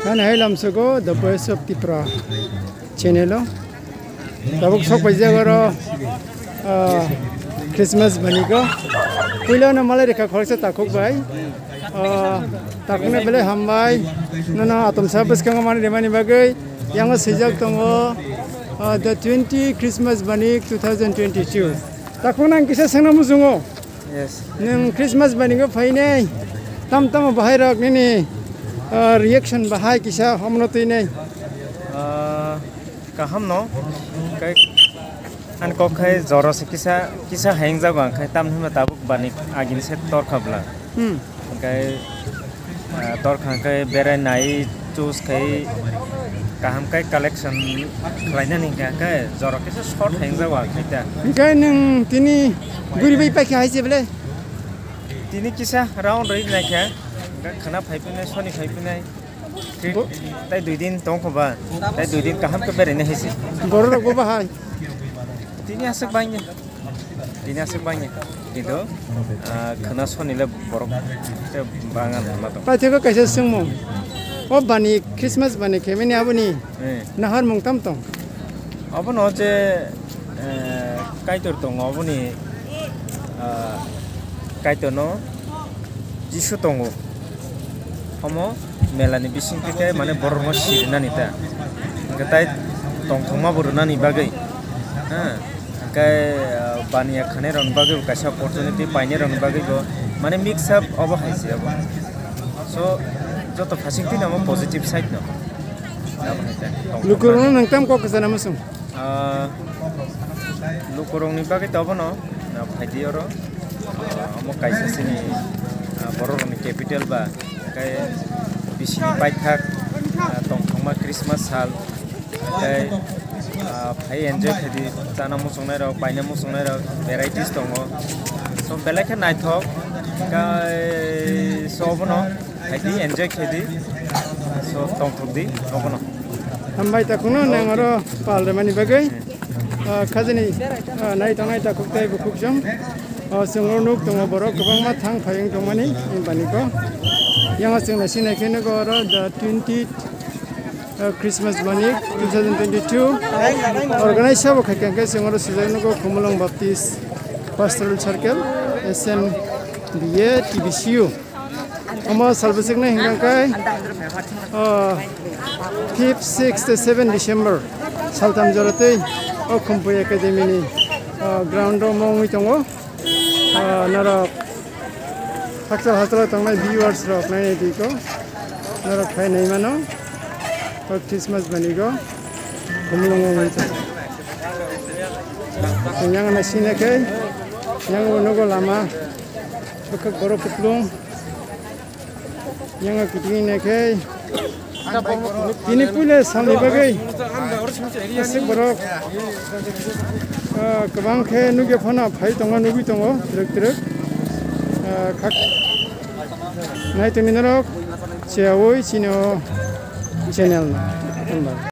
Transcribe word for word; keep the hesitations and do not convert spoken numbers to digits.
Ani hai lamsogo The Voice of Tripura channel o. Tabuk sok paijak oro, ah, Christmas banigo. Puila no malai rikha khoroksa takhuk bai. Ah, takhukno belai hambai. Nono atomsa bwskango mani rimani bagwi. Yango swijak tongo, ah, the twenty Christmas bani two thousand twenty-two. Takhukno ang kisa swngna muchungo. Yes. Nwng Christmas banigo phainai, tam tamo bahai rok nini, ah, reaction bahai kisa homno twi nai. Ah, kaham no, kai, ani kok khai joro se kisa, kisa hayung jago ang khai, tam hinba tabuk bani agini se torkha bwla. Hmm. Hingkai, ah, torkha hingkai berai nai choose khai kaham kai collection khlainani hingka hingkai jora kisa short hayung jago ang khai ta. Hingkai nwng tini guri bai paikha hai se bwle? Tini kisa round rwi naikha, hingka khwna phai phinai, soni phai phinai. Bo- Tai dui din tong kho ba, tai dui din kaham khe berai nai hai se. Borok rok bo bahai. Tini aswk bangya. Tini aswk bangya. Kintu, ah, khwna soni le borok se bangan ma tong. Paithakgo kaisa swngmung. O bani Christmas bani khe mani aboni Eh. Naharmung tam tong? Abono je, eh, Kaitor tongo, aboni, ah, Kaitorno Jisu tongo. Omo melani bisingtwi khe mane borokno sirinani ta. Hwnkhe tai tongthokma bo rwnani bagwi. Ha. Hwnkhe, ah, baniya khanai rokni bagwi bo kaisa opportunity painai rokni bagwi bo mane mix up obo hai se obo. So, joto phasing twi namo positive side no. Abo hai ta. Lukurokno nwng tam kok kwchana muchung? Ah, lukurokni bagwi to abono, ah, phaidi oro. Ah, omo kaisa chini, ah, bororokni capital ba, hwnkhe bisini paithak, ah, tongthokma Christmas sal, hwnkhe, ah, phai enjoy khaidi, chana muchungnairok, paina muchungnairok, varieties tongo. So, belai khe naithok, hwnkhe, so, obono. Khaidi, enjoy khaidi. So, tongthok di, obono. Hambai takhukno nang oro pal rwmani bagwi. Ah, khajani, ah, nai tongnai takhuk tei bukhuk jom. Ah, chwng oro nuk tongo borok kwbangma thang phaiwng tongmani, bani ko. Yang chwng nai sinai khe nugo oro the twenty, ah, Christmas bani two thousand twenty-two. Organize sabo khai khe chwng oro swijak nugo Khumulwng Baptist Pastoral Circle, S M B A T B C U. Omo salbwswkno hingkha khe, o, fifth, sixth tei seven December saltham jora tei o Khumpui Academy ni, o, ground o omo wngwi tongo. O, norok hakchal hakchalo tongnai viewers rok nainai twi kho norok phai nai mano o Christmas banigo Khumulwngo wngwi tongo. Yang nai sina khe yang bo nugo lama bwkhak borok kupulung. Yang kiting ne khe. Tini puila salni bagwi. Aswk borok, ah, kwbang khe nugya phano phai tongo, nugwi tongo, twrwk twrwk. Ah, khak-, nai tongni norok, cheyaui chini o channel no.